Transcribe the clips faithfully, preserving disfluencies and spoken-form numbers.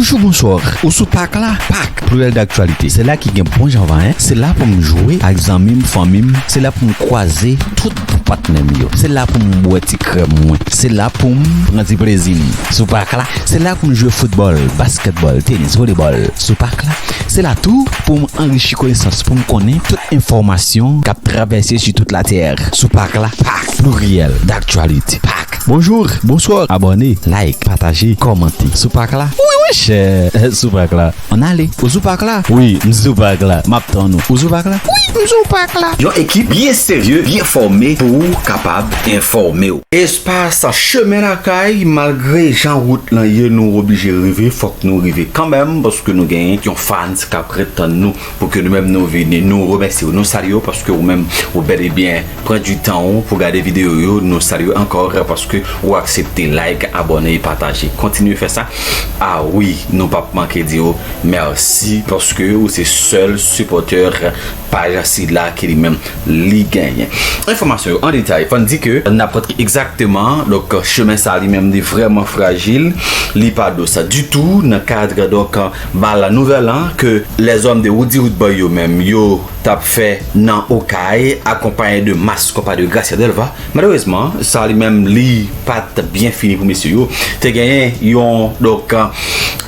Bonjou, bonswa. Ou sou Pak la? Pak, pluriel d'actualité. Se la ki gen bon jan vayen. Se la pou m jwe ak zanmi m, fanmi m. Se la pou m kwaze tout patnè m yo. Se la pou m bwè ti krèm mwen. Se la pou m pran ti plezi m. Sou Pak la, se la pou m jwe foutbòl, baskètbòl, tenis, volebòl. Sou Pak la, se la tou pou m anrichi konesans, pou m konnen tout enfòmasyon k ap travèse sou tout latè. Sou Pak la, Pak, pluriel d'actualité. Pak. Bonjou, bonswa. Abòne, like, pataje, kòmante. Sou Pak la? Wi, wi, chè. Sou Pak la. Ann ale. Ou sou Pak la? Wi, m sou Pak la. M ap tann ou. Ou sou Pak la? Wi, m sou Pak la. Yon ekip byen serye, byen fòme pou ou kapab enfòme w. Espas Chemen Lakay, malgre jan wout lan ye, nou oblije rive, fòk nou rive kanmenm, paske nou genyen yon fans k ap ret tann nou pou ke nou menm nou vini. Nou remèsye w, nou salye w, paske ou menm, ou bèl e byen pran di tan ou pou gade videyo yo. Nou salye w ankò, paske ou aksepte like, abòne e pataje. Kontinye fè sa. A wi, nou p ap manke di w mèsi, paske ou se sèl sipòtè paj sila ki li menm li genyen. Enfòmasyon yo an detay. Fò n di ke nenpòt ki egzakteman, donk, chemen sa li menm li vrèman frajil, li pa dous ditou nan kad, donk, bal nouvèl lan ke lèzòm de Roody Roodboy yo menm yo t ap fè nan Okay, akonpaye de Mass Compas de Gracia Delva. Malerezman, sa li menm li pa t byen fini pou mesye yo. Te genyen yon, donk,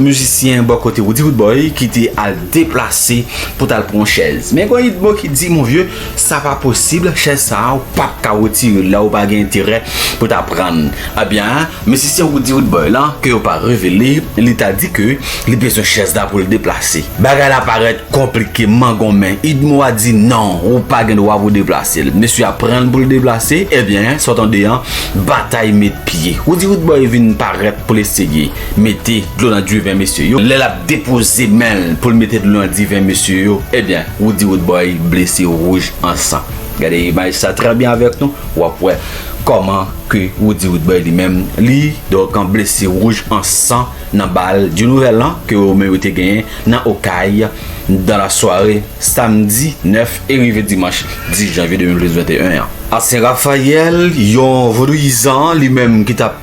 mizisyen bò kote Roody Roodboy ki te al deplase pou t al pran yon chèz. Men gen yon mo ki di, mon vieux, sa pa posib, chèz sa a, ou p ap ka retire l la, ou pa gen enterè pou ta pran l. Ebyen, mizisyen Roody Roodboy lan, ke yo pa revele, li ta di ke li bezwen chèz la pou l deplase. Bagay la parèt konplike, mangonmen. Idmo a di non, ou pa gen dwa pou deplase l. Mesye a pran l pou l deplase, ebyen, sa w tande an, batay met pye. Roody Roodboy vin parèt pou l eseye mete dlo nan diven mesye yo. Lè l ap depoze men l pou l mete dlo nan diven mesye yo, ebyen, Roody Roodboy blese wouj an san. Gade imaj sa trè byen avèk nou, w ap wè kòman ke Roody Roodboy li menm, li, donk, blese wouj an san nan bal di nouvèl lan ke yo menm yo te genyen nan Okay dans la soirée samedi neuf e rive dimanch dis janvye de mil venteyen an. Ansyen Rafayèl, yon vodouyizan li menm ki t ap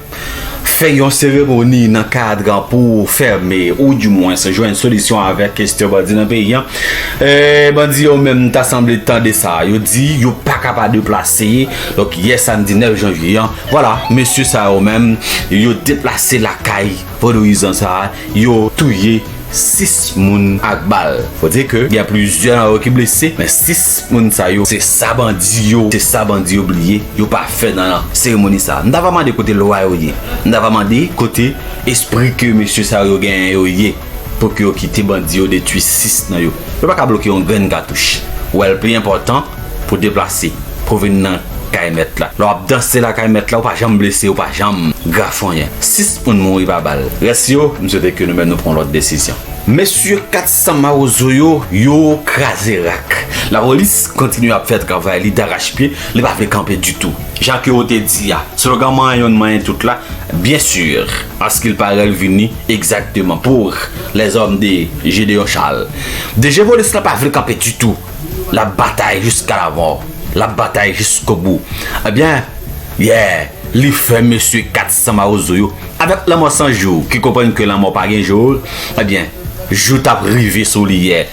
fè yon seremoni nan kad pou fèmen, oudimwens jwenn solisyon avèk kesyon bandi nan peyi an. E, bandi yo menm ta sanble tande sa. Yo di yo pa ka pa deplase. Donk, yè samdi nèf janvye an, vwala, mesye sa yo menm, yo deplase lakay vodouyizan sa a, yo touye sis moun ak bal. Fò di ke gen plizyè nan yo ki blese, men sis moun sa yo, se sa bandi yo, se sa bandi yo bliye, yo pa fè nan seremoni sa a. M ta va mande kote lwa yo ye. M ta va mande kote espri ke mesye sa yo genyen yo ye, pou ke yo kite bandi yo detwi sis nan yo. Yo pa ka bloke yon grenn katouch. Wè l pli enpòtan pou deplase, pou vin nan kay mèt la. Lè w ap danse lakay mèt la, ou pa janm blese, ou pa janm grafonyen. Sis moun mouri pa bal. Rès yo, m swete ke nou menm nou pran lòt desizyon. Mesye kat san mawozo yo, yo kraze rak. Lapolis kontinye ap fè travay li darachpye, li pa vle kanpe ditou. Jan ke yo te di a, slogan manyen youn, manyen tout la, byen si, paske l parèt vini egzakteman pou lèzòm de Gédéon Charles. DG polis la pa vle kanpe ditou. L ap batay jiska lamò. L ap batay jiskobou. Ebyen, yè, li fè mesye kat san mawozo yo, avèk lanmò san jou, ki konprann ke lanmò pa gen jou, ebyen, jou t ap rive sou li yè.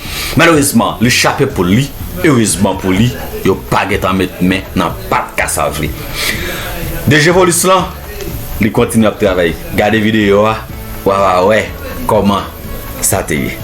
Malerezman, li chape poul li. Erezman pou li, yo pa gentan met men nan pat kasav li. DG polis lan, li kontinye ap travay. Gade videyo a, w a va wè kòman sa te ye.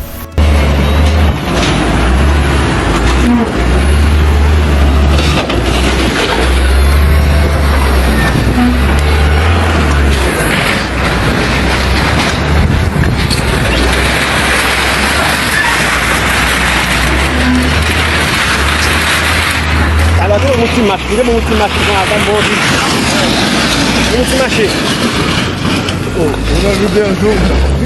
Alò, te bon ti mach, te bon ti mach, bon, bon ti mache. Oh, ou nan videyo.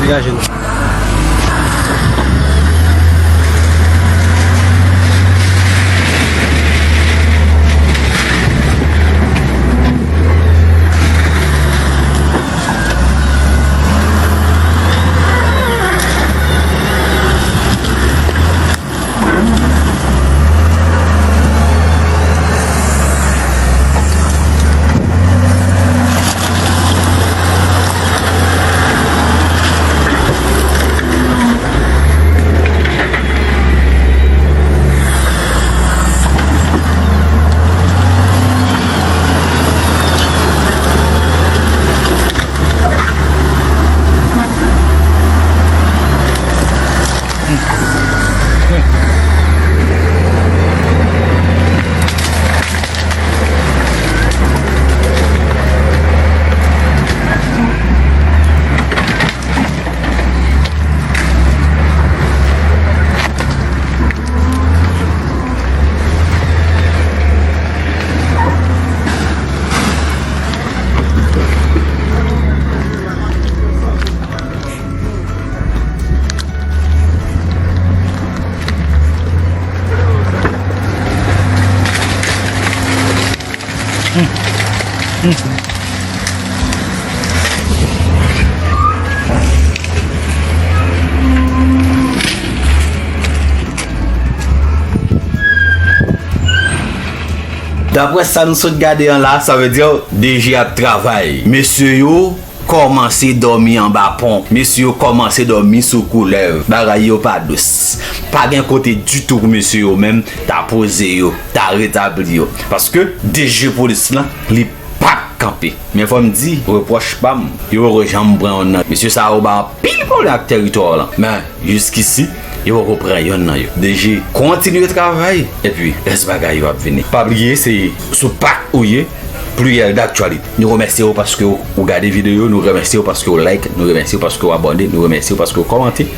Degaje nou. Daprè sa nou sot gade an la, sa vle di D G ap travay. Mesye yo kòmanse dòmi anba pon. Mesye yo kòmanse dòmi sou koulèv. Bagay yo pa dous. Pa gen kote ditou pou mesye yo menm ta poze yo, ta retabli yo. Paske D G polis lan, li p ap kanpe. Men fò m di, repwòch pa m, yo poko janm pran yonn nan. Mesye sa yo ba anpil pwoblèm ak tèritwa w lan. Men, jiskisi, yo poko pran yonn nan yo. D G kontinye travay, epi rès bagay yo ap vini. Pa bliye, se sou pak ou ye, pliyèl daktyalite. Nou remèsye w paske w, w gade videyo, nou remèsye w paske w like, nou remèsye w paske w abòne, nou remèsye w paske w kòmante.